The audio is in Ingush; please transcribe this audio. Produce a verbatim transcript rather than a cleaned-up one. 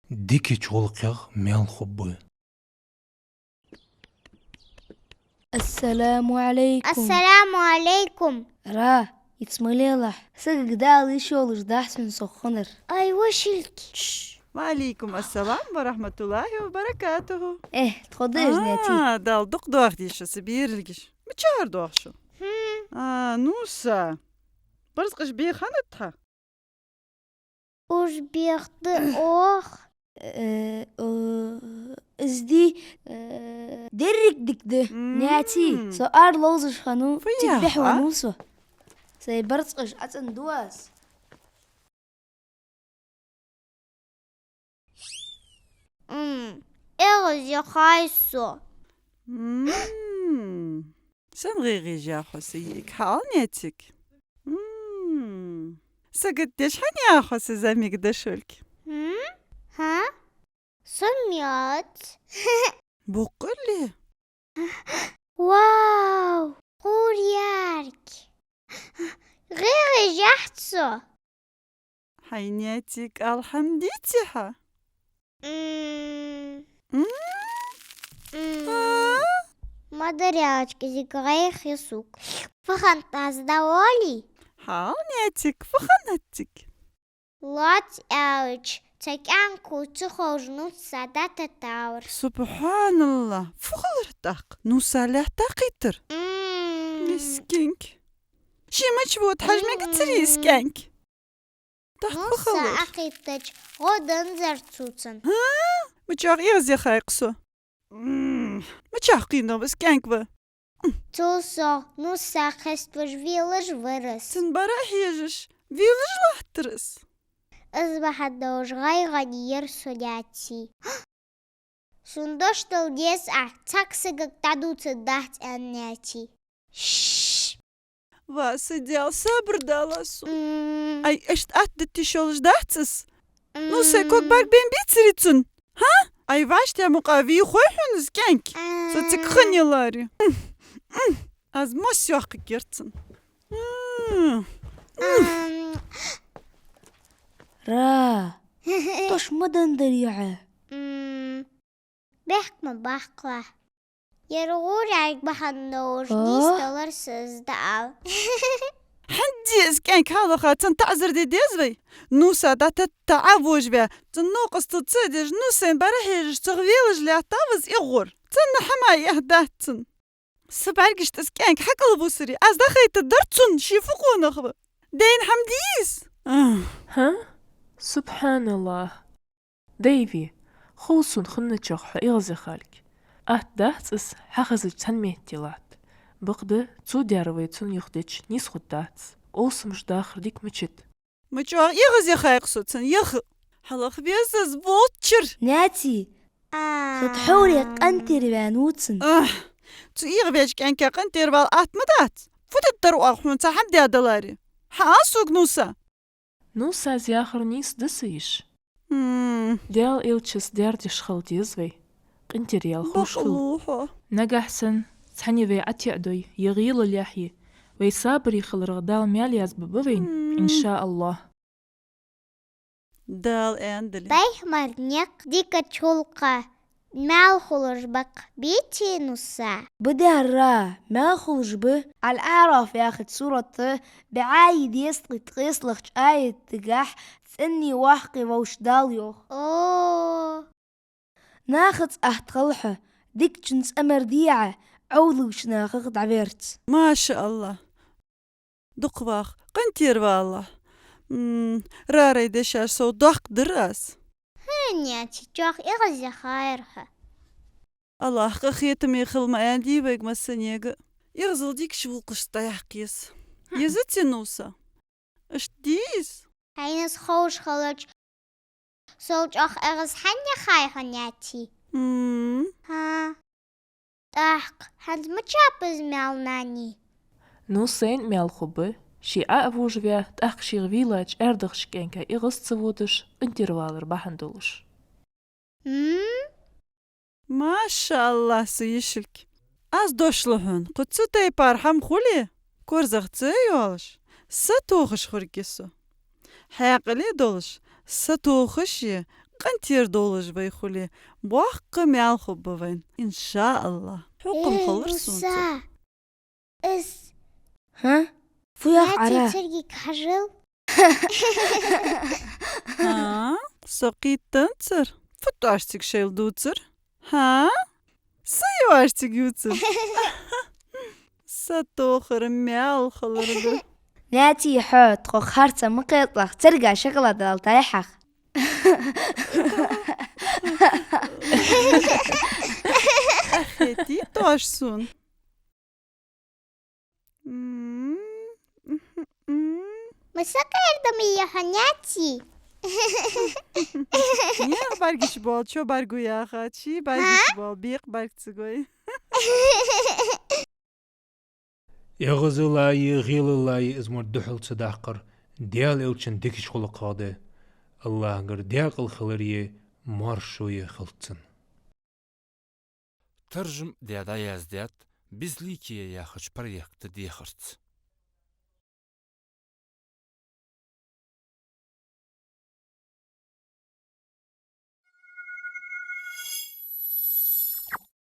Дикача гӀулакхех маьл хургба. Ассаламу Ӏалайкум. Ассаламу Ӏалайкум. Ра, ица ма лелахь. Сагага Дала йиш йолаш дахьа сона со хиннар. Ай, вашилг. Ва Ӏалайкум ассалам ва рахьматуллахӀи ва баракатухӀу. Э, тхо дажнети. А, Дала дукха доахадеш са бералгаш. Мичара доахаш? Хм. А, ну са. Барзкъаш бе хиннад тха? Уж бех да оаха. Э, э, из ди, э, деррига дика да. М. Няти, со ара ловзаш хиннав, фу цига яха? Бехьа веннав со. Сай барзкъаш ӀацӀенду аз. М, эгӀазъяхай со. М. Сен гӀайгӀа еш я хьо са йиӀиг, хьаала, Нятик? М. Сагатдеш хьан я хьо са зӀамига дошуьлг? М? Хьа? Со меца. Боккъали? Вау! Гур ярк! ГӀайгӀа еш яц со. Хьай, Нятик, ала хӀама дийций хьа? М. М? М. А? Ма дарьялчка зиг гӀайгӀа я сога. Фу хиннад аз дӀавоалий? Хьаала, Нятик, фу хиннад цига? Лоаца аьлча, цхьа кӀаьнк ва ца ховш Нуса дӀатеттавар. СубхьаналлахӀ, фу хилар тӀаккха? Нуса лаьтта кхийттар? М. Мискинк. Ше мича вода, хьажа мегаргдацарий из кӀаьнк? ТӀаккха фу хилар? Нуса а кхийттача, гӀо данзар цо цунна. ХӀа? Мичахьа эгӀазъяхай-кх со? М, мичахьа кхийттаб из кӀаьнк ва? Цул совгӀа Нуса кхеставеш велаш вар из. Цунна бӀарахьежаш велаш латтар из. Из бахьан долаш гӀайгӀане яр со, Няти. Сона дош дала деза Ӏа, цхьаккха сагага дӀадувцаргдац аьнна, Няти. Шш! Ва са Даьла, сабар далахь сона. М. Ай, иштта атта дита йиш йолаш дац из? М. Нусай ког бӀаргабайна бецарий цунна? ХӀа? Ай, вӀаштӀехьа мукъагӀа вий хой хьона из кӀаьнк? М. Со цига хинна яларе. М, м. Аз мос йоаккхаргьяр цунна. М, м. Ам. Ра. Дош ма деннадарий Ӏа? М. Бехк ма баккхалахь. Ер гӀур ярк бахьан долаш, а? Нийсдалар са из дӀаала. ХӀанз из кӀаьнк хьалаха цунна таӀазар де деза вай? Нуса дӀатетта Ӏовожаваь, цун новкъостал ца деш, Нусайна бӀарахьежаш, цох велаш лаьттав из эгӀагӀур. Цунна хӀама яхьа дац цунна. Са бӀаргашта из кӀаьнк хьакӀалвусарий, аз дӀахайтаргдар цунна, ше фу къонах ва. Дайна хӀама дий из? Ах. ХӀа? СубхьаналлахӀ. Даьви, хов сона хинначох хьо эгӀазъяхалга. Атта дац из, хьахезача цхьан метте латта. Бакъда, цо даьр вай цунна юхадича нийса хургдац. Къовсамаш дахар дика мичад. Ма чӀоагӀа эгӀазъяхай-кх со цунна, яха. Хьалха веза из, волччар! Няти! А. Со тхьовра къинтӀера ваьннав цунна. Ах, цу эгӀавеча кӀаьнка къинтӀера вала атта ма дац. Фу дергдар оаха хьона цхьа хӀама даь даларе? Хьаала сога, Нуса. Нусас яхар нийса да, са йиша. М. Даьла элчас даьр деш хила деза вай. КъинтӀера яла ховш хила. Бакъалу хьо. Нагахь санна цхьанне вай ӀотеӀадой е гӀийла лехье, вай сабаре хиларах Дала маьл язбергба вайна, м, иншааллахӀ. Дала аьннадале. Пайхамара никъ дикача гӀулакха маьл хулаш ба-кх, беций, Нуса? Ба, даьра, маьл хулаш ба. Ал-АӀраф яхача сурата бӀаьи дезткъеи ткъесталагӀча аятагахь цӀенне воккха волча Дала йоах. О. Нахаца атта хила хьо, дикачун цӀа мара де Ӏа, Ӏовдалча нахах дӀаверца. МашааллахӀ. Дукха ваха, къинтӀера валалахь. М, Рарай дешаш сов доккха дир аз. ХӀа, Няти, чӀоагӀа эгӀазъяхар хьа. АллахӀа къахетаме хила ма аьннадий вайга массанега. ЭгӀазал дикача гӀулакхашца дӀаяккха еза. Езаций, Нуса? Иштта дий из? Хьайна из ховш хилча, сол чӀоагӀа эгӀаз хьанна яхай хьона, Няти? М. ХӀа. ТӀаккха хӀанз мичаб из маьл, Няни? Нусайна маьл хургба, ше Ӏо а вожаваь, тӀаккха шийх вийлача арадахача кӀаьнка эгӀаз ца водаш, къинтӀера валар бахьан долаш. М? МашааллахӀ, са йишилг. Аз дош лу хьона, кхы цу тайпара хӀама хуле, корзагӀа ца йоалаш, сатохаш хургья со. Хьаькъале долаш, сатохаш е къинтӀера долаш вай хуле, боккха маьл хургба вайна, иншааллахӀ. Хьукам хилар сона цу. Эс. ХӀа? Фу яха Ӏара? Церга хьажал. ХӀа? Со кхийттанзар? Фу тош цига шоайла дувцар? ХӀа? Са йоаш цига ювцар? Са тохар маьл хилар да. Наьти, хьо тхох харцахьа ма кхеталахь, церга шоколад алалахь хьа. Ахети тош сона. М, м. Масса къерда ма йий хьо, Наьти? Нех бӀаргаш боал, чо бӀаргу яхачи, бӀаргаш боал, бекъа бӀарг ца гой. ЭгӀазлаи гӀийлаллаи из мо духьал ца даккхар Даьла элчан дикача гӀулакхех да. АллахӀагара даькъала хилари маьршои хилда цунна. Таржам даь дӀаяздаьд «Безликие» яхача проекта дехарца.